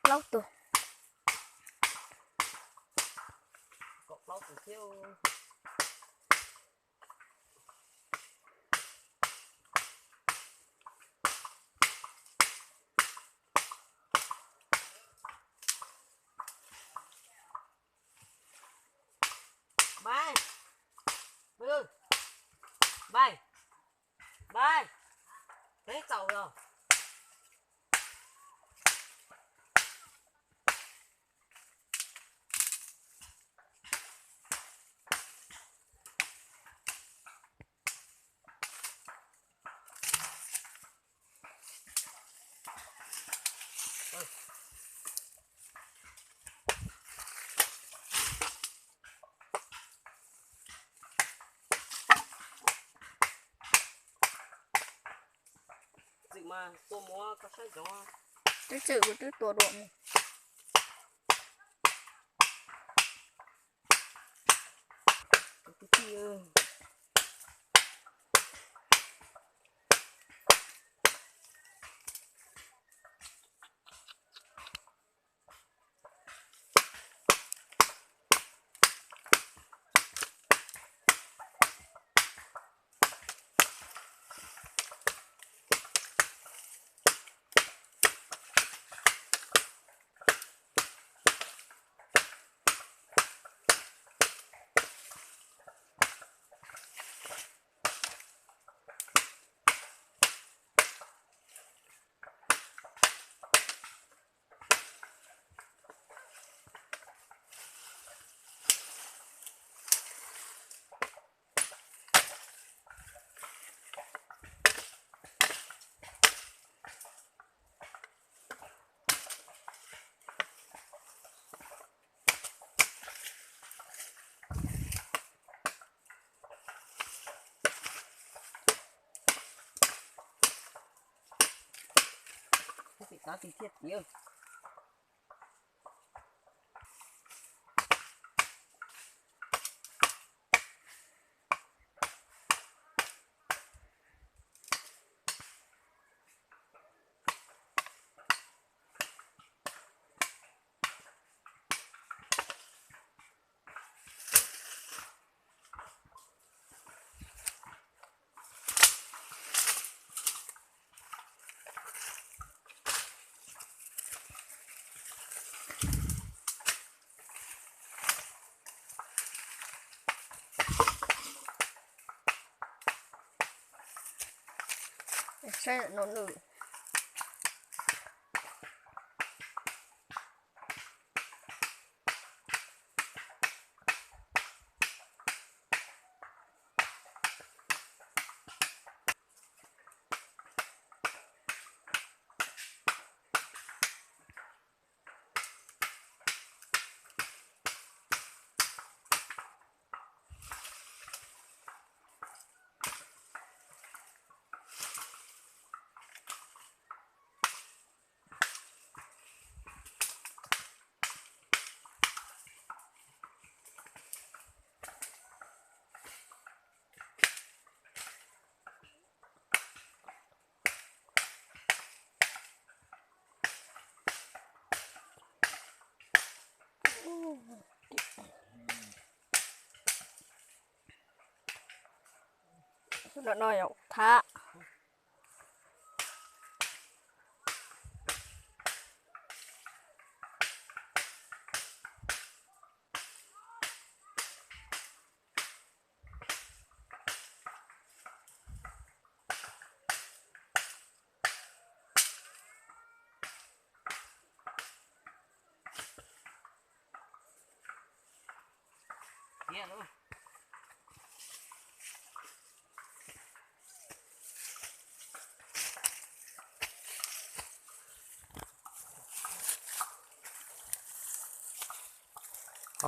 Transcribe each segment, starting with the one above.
plaub tug. Kaum plaub tus thiab. Npais, npais, npais, peb txaus los. Txwm mas tua muab koj saib ntsoov. Twb txwm kuv twb tua dua mus. Kav tis thiaj tiav. Saib no nws. Lawm no yom, thab.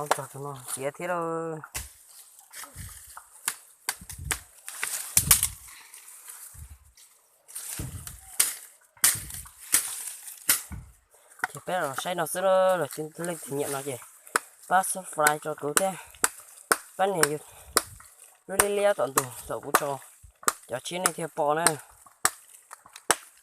Ob tog tus no tiav thiab lauj. Ces peb los saib no xwb lauj, leej twg nyiam no ces pab subscribe rau kuv thiab, pab nias lub liab liab tom ntug thaum kuv tso, cov tshiab nej thiaj pom na.